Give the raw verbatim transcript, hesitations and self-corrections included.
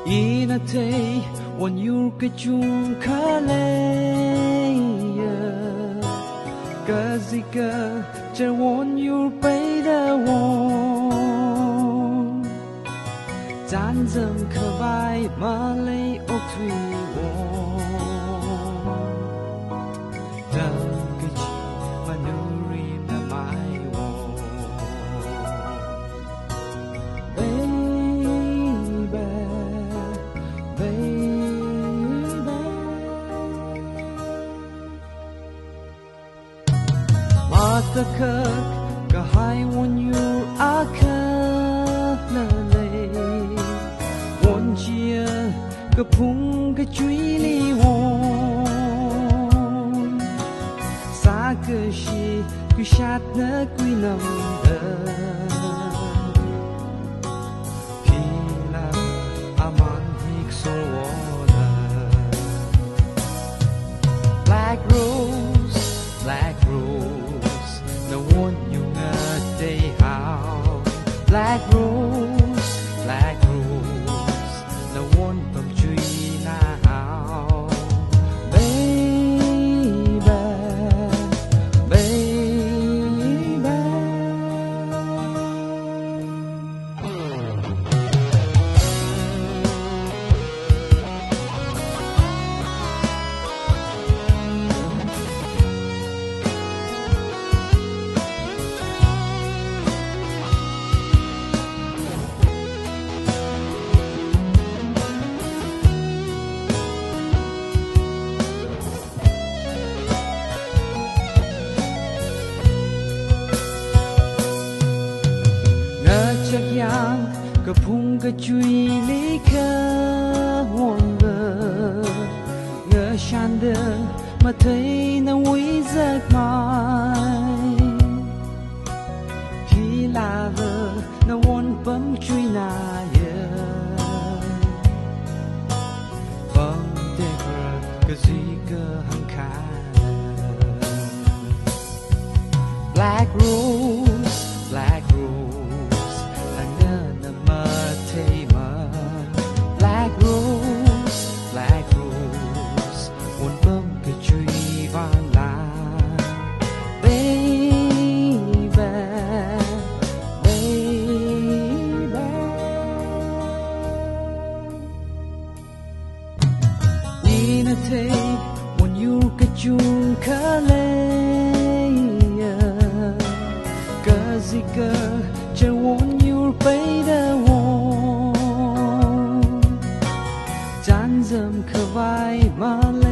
Ina thei wonyur kachungkha leiya, kazika char wonyur peida won, chānjam khavai malei okthui won, tamkachi manurim namai won. Baby, baby. Matakhak kahai wonyur akhala lei, won chiya kaphung kachuili won, sākashi kashatna kuinamda, hila aman hik sowona. Black rose, black rose, nawon yunga teihao. Black rose, black rose, nawon pamchuina hao. Baby, baby. Ngachakyang kaphung kachuili khawonda, ngashanda mathei nawui zakmai. Hilava nawon pamchuina ya, pamtekra kazika hangkhala. Black rose, black rose, nana namatheiman. Black rose, black rose, won pamkachui vangla. Baby, baby. Ina thei wonyur kachungkha leiya, kazika char wonyur peida won, chānjam khavai malei